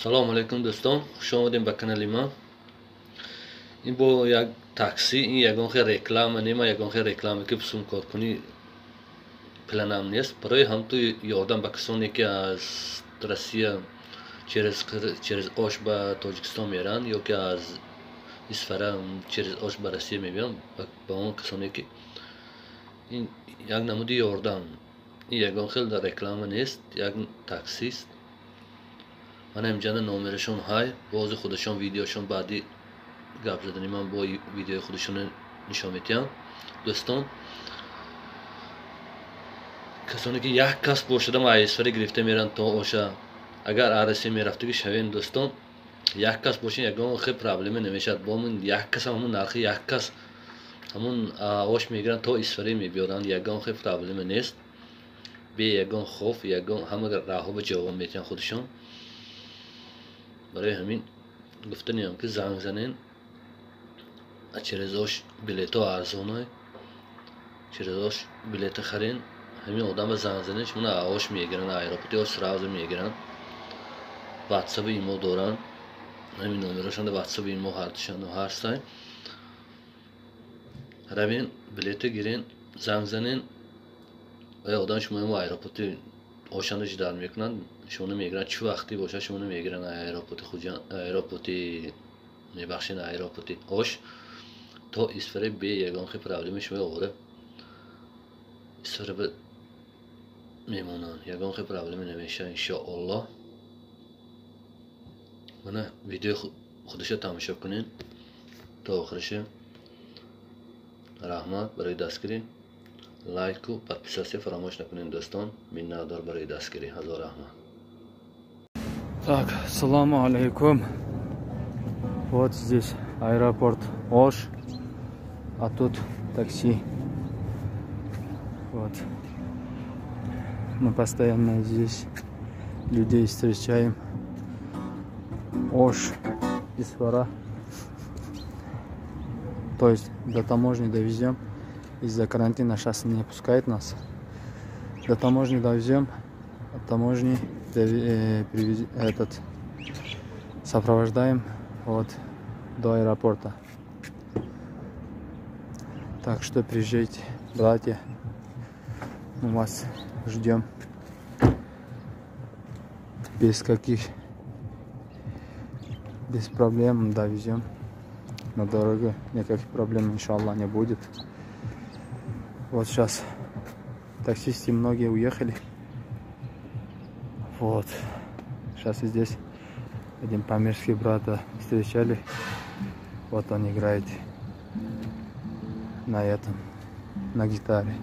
Салому алейкум, дӯстон, хуш омадем ба канали ман. Ин бо як такси, ин ягон хел реклама нема, ягон хел реклама ки сум коркунӣ планам нест. Барои ҳамту ёрдам ба касоне, ки аз Россия через Ош ба Тоҷикистон меранд ё ки аз Исфара через Ош ба Россия мебиёнд, ба он касоне ки ин як намуди ёрдам, ин ягон хел реклама нест, як таксист. Мана инҷана номерашон ҳай, бози худашон видеошон, баъди гап задани ман бо видеои худашон нишон медиҳам. Дӯстон, касоне ки як кас бошадам, Исфара гирифта меранд то Оша, агар Россия мерафтагӣ шавем, дӯстон, як кас бошен, ягон хел проблема намешавад. Бо ҳамун як кас, ҳамун нархи як кас, ҳамун Ош мегиранд, то Исфара мебиёранд, ягон хел проблема нест, бе ягон хоф, ягон ҳама раҳҳо ба ҷавоб медиҳанд худашон. Барои ҳамин гуфтаниам, ки занг занен. Через Ош билетҳо арзонай, через Ош билета харен, ҳамин одама занг занен, шумо Ош мегиранд, аэропорти Ош сразу мегиранд. Ватсаби имо доранд, ҳамин номерошонда ватсаби имо ҳардушон ҳастай. Равен, билета гирен, занг занен, ва одам шумо аэропорти Ошанда ждать мекунанд, шумоно мегиранд. Чӣ вақте бошад, шумоно мегиранд аэропорти Хуҷанд, аэропорти, мебахшед, аэропорти Ош то Исфара бе ягон хел проблема шумо овора Исфара мемонанд, ягон хел проблема намешавад, иншоаллоҳ. Мана видеои худашо тамошо кунед то охириша. Раҳмат барои дастгирӣ, лайку подписаться фаромӯш накунед, дӯстон. Миннатдор барои дастгирӣ, ҳазор раҳмат. Так, саламу алейкум. Вот здесь аэропорт Ош, а тут такси. Вот. Мы постоянно здесь людей встречаем. Ош, Исфара. То есть до таможни довезем. Из-за карантина сейчас не пускает нас. До таможни довезем. От таможни этот сопровождаем вот до аэропорта. Так что приезжайте, братья. Мы вас ждем. Без проблем довезем на дороге. Никаких проблем, иншаллах, не будет. Вот сейчас таксисты многие уехали. Вот. Сейчас и здесь один памирский брата встречали. Вот он играет на этом, на гитаре.